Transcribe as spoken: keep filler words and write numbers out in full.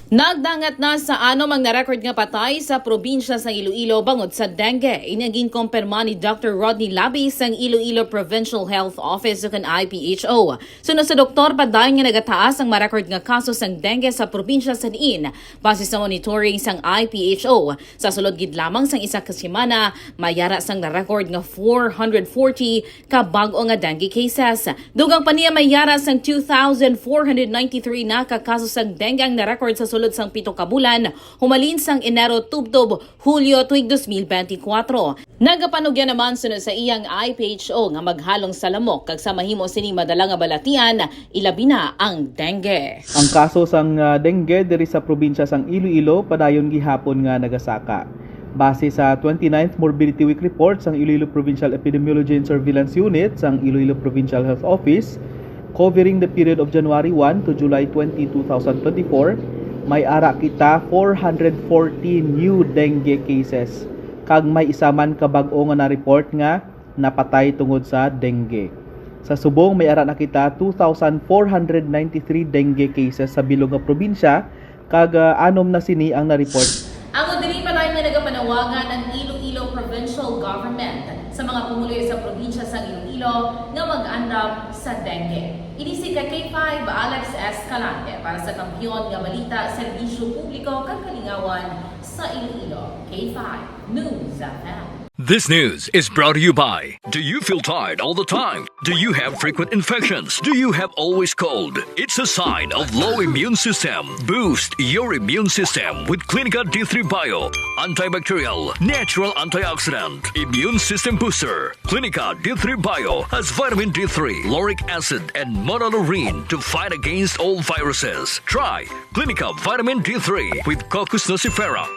Nagdangat na sa anom ang na-record nga patay sa probinsya sang Iloilo bangod sa dengue. Ini ang ginkumpirma ni Doctor Rodney Labi sang Iloilo Provincial Health Office ukon I P H O. Suno sa doktor, padayon nga nagataas ang ma-record nga kaso sang dengue sa probinsya sa diin, base sa monitoring sang I P H O. Sa sulod gid lamang sang isa ka semana, may ara sang na-record nga four hundred forty ka bag-o nga dengue cases. Dugang pa niya, may ara sang two thousand four hundred ninety-three na ka kaso sang dengue ang na-record sa sulod sang pito ka bulan, humalin sang Enero tubtob Hulyo tuig dos mil benti kwatro. Nagapanugyan naman suno sa iyang I P H O nga maghalong sa lamok kag sa mahimo sini madala nga balatian, ilabi na ang dengue. Ang kaso sang, ah, dengue diri sa probinsya sang Iloilo padayon gihapon nga nagasaka. Base sa twenty-ninth Morbidity Week report sang Iloilo Provincial Epidemiology and Surveillance Unit sang Iloilo Provincial Health Office, covering the period of January one to July twenty, two thousand twenty-four, may ara kita four hundred forty new dengue cases, kag may isa man ka bag-o nga na-report nga napatay tungod sa dengue. Sa subong, may ara na kita two thousand four hundred ninety-three dengue cases sa bilog nga probinsya, kag, ah, anom na sini ang na-report. Ang dili pa tayo nga nagapanawagan ang Iloilo Provincial Government sa mga pumuluyo sa probinsya sang Iloilo nga mag-andam sa dengue. Ini si ka K five Alex Escalante para sa Kampiyon nga Balita, Serbisyo Publiko kag Kalingawan sa Iloilo, K five News F M. This news is brought to you by. Do you feel tired all the time? Do you have frequent infections? Do you have always cold? It's a sign of low immune system. Boost your immune system with Clinica D three Bio. Antibacterial, natural antioxidant, immune system booster. Clinica D three Bio has vitamin D three, lauric acid, and monolaurin to fight against all viruses. Try Clinica Vitamin D three with Cocos nucifera.